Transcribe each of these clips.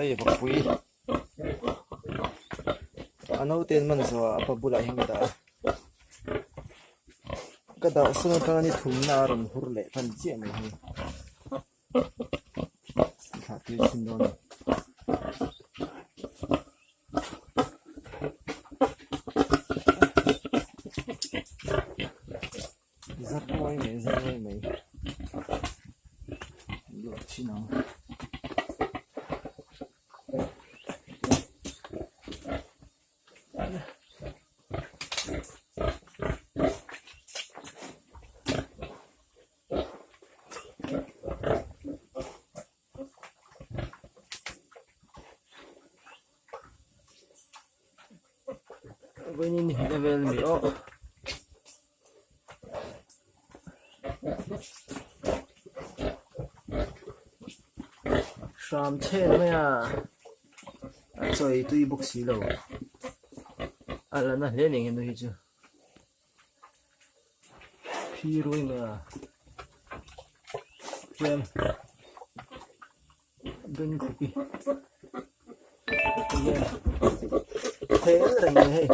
Hei vawkpui a naute an man zawh ah a pa bulah hian ka dah a ka dah sawn atanga ni thumna a rawn hur leh hman chiah mai hi thlah tir chhin dawn a ni. Zar ruai mai zar ruai mai luah thin ang. Vawiin ni hna vel mi aw. Hram chhen mai a, a chawi tui bawk si lo. A la na hle ning henu hi chu. Phi rui mai a. Tlem. Beng khupi hian thel reng mai hei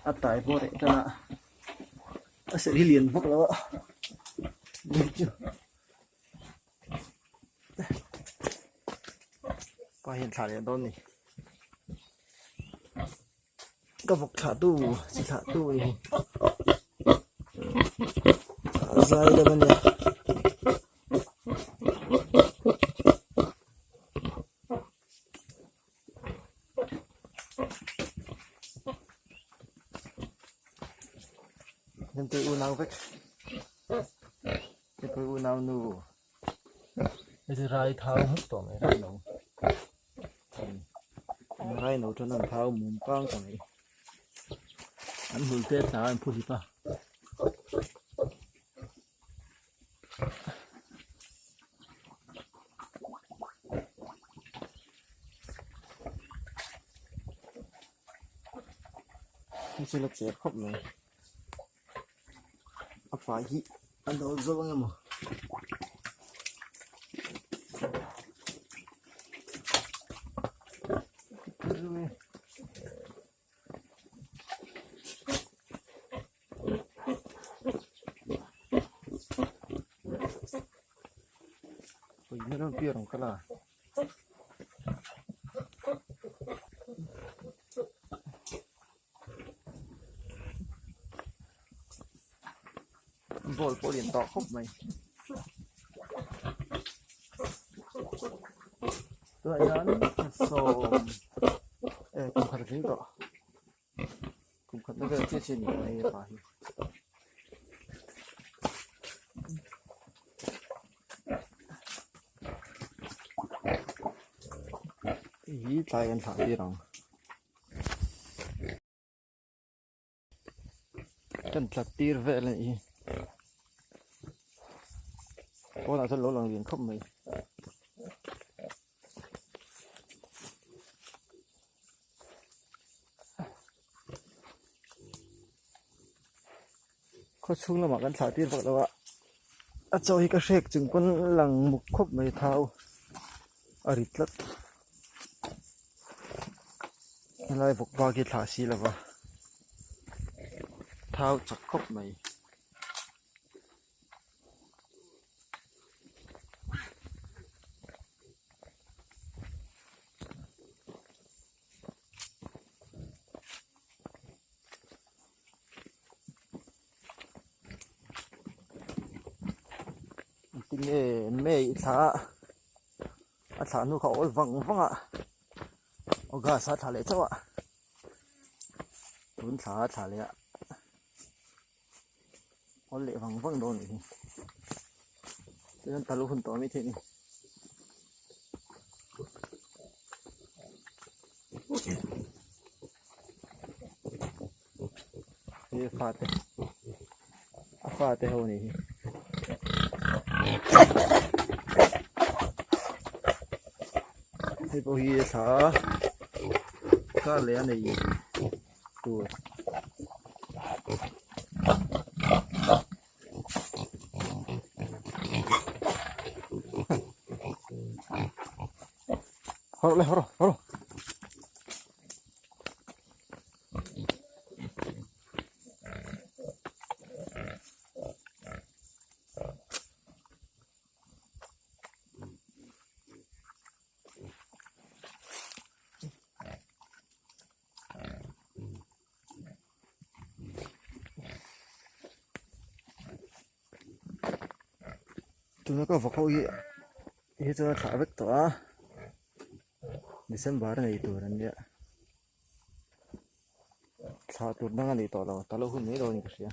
a tai pawh reh tan a a serh hi lian vak lo a chu pa hian thlah leh dawn a ni. Ka vawk thlah tu chi thlah tu a ni hi a zai deuh a nia. Hengte unau vek hengte unau nu heti rai thau hmuk tawh mai rai no. Rai no chuan an thau mum kang ta mai. An hmul te tla an phu hlip a. Hei chu la cher khawp mai. A fai hi a dawl zo ang emaw. Ball pawh lian tawh khawp mai tunah hian sawm eh kum khat a tling tawh kum khat na vel chiah chiah a ni mai a pa hi. Hei hi tlai an thlah tir ang. Kan tlat tir vel a nih hi pawnah chuan lo lang lian khawp mai. Khaw chhung lamah kan thlah tir vak lo a a chaw hi ka hrek chung pawn lang muk khawp mai thau a ri tlat helai vawk bak hi thlah si lova thau chak khawp mai. Tinge May thla a thlah hnu kha a awl vang vang a August a thlah leh chauh a tun thla a thlah leh a awl leh vang vang dawn a nih hi chuan tal hun tawh mai theih a ni. Hi a fate a fate ho ni hi hei pawh hi thla kar leh a nei tur. Haw rawh le haw rawh haw rawh. Tuna ka vawk ho hi hi chuan a thlah vek tawh a December a nei tur an nia thlah tur dang a nei tawh lo ta lo hun mai dawn in ka hria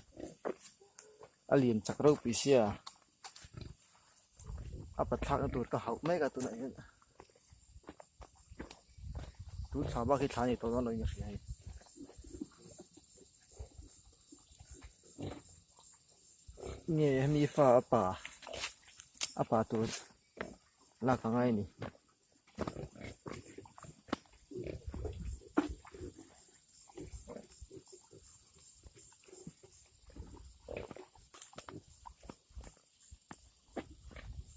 a lian chak ropui sia a pathlak na tur ka hauh mek a tunah hian tun thla bak hi thla a nei tawh dawn lo in ka hria hei. Nge hemi fa a pa a pa tur lak a ngai a ni.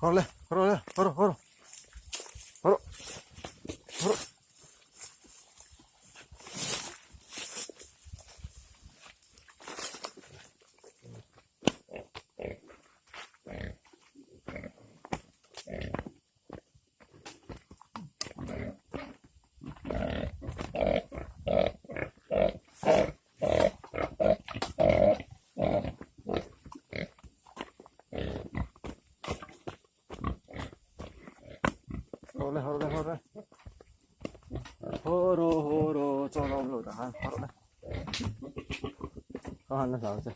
Haw le haw le haw haw haw haw. Haw le haw le haw le haw rawh haw rawh chaw la awm lo tah khan haw rawh le ka han la hlau che.